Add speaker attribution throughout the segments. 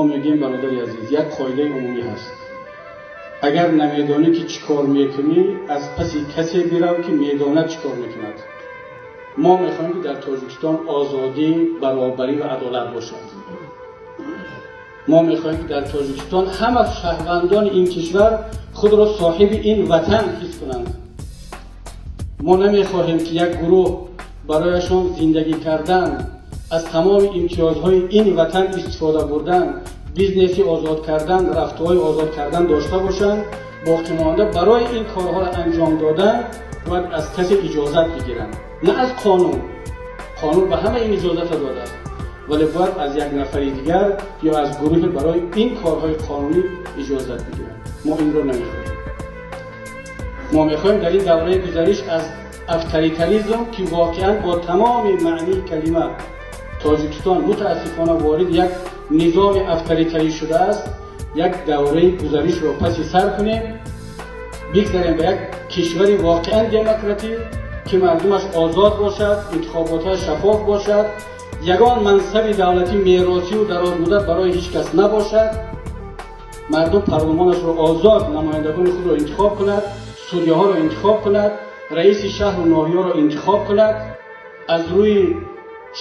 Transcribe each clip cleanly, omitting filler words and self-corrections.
Speaker 1: Мо мегӯем, бародари азиз, як қоидаи умумӣ ҳаст: агар намедонӣ, ки чӣ кор мекунӣ, аз паси касе бирав, ки медонад, чӣ кор мекунад. Мо мехоҳем, ки дар Тоҷикистон озодӣ, баробарӣ ва адолат бошад. Мо мехоҳем, ки дар Тоҷикистон ҳама шаҳрвандони ин кишвар худро соҳиби ин ватан ҳис кунанд. Мо намехоҳем, ки як гурӯҳ барояшон зиндагӣ кардан, аз тамоми имтиёзҳои ин ватан истифода бурдан, бизнеси озод кардан, рафтуҳои озод кардан дошта бошанд, боқимонда барои ин корҳоро анҷом додан бояд аз касе иҷозат бигиранд. На аз қонун, қонун ба ҳама ин иҷозатро додааст, вале бояд аз як нафари дигар ё аз гурӯҳе барои ин корҳои қонунӣ иҷозат бигиранд. Мо инро намехоҳем. Мо мехоҳем дар ин давраи гузариш аз авторитаризм, ки воқеан бо тамоми маънии калима Тоҷикистон мутаассифона ворид як низоми авторитарӣ шудааст, як давраи гузаришро паси сар кунем, бигзарем ба як кишвари воқеан демократӣ, ки мардумаш озод бошад, интихоботҳояш шаффоф бошад, ягон мансаби давлатӣ меросию дарозмуддат барои ҳеҷ кас набошад, мардум парлумонашро озод, намояндагони худро интихоб кунад, судяҳоро интихоб кунад, раиси шаҳру ноҳияро интихоб кунад аз рӯи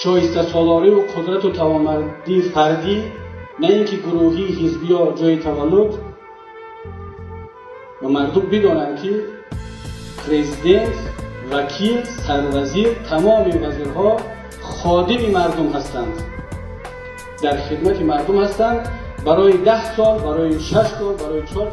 Speaker 1: шоистасолориву қудрату тавонмандии фардӣ, на ин ки гурӯҳӣ, ҳизбӣ ё ҷои таваллуд, ва мардум бидонанд, ки президент, вакил, сарвазир, тамоми вазирҳо ходими мардум ҳастанд, дар хидмати мардум ҳастанд барои 10 сол, барои 6 сол, барои 4 сол.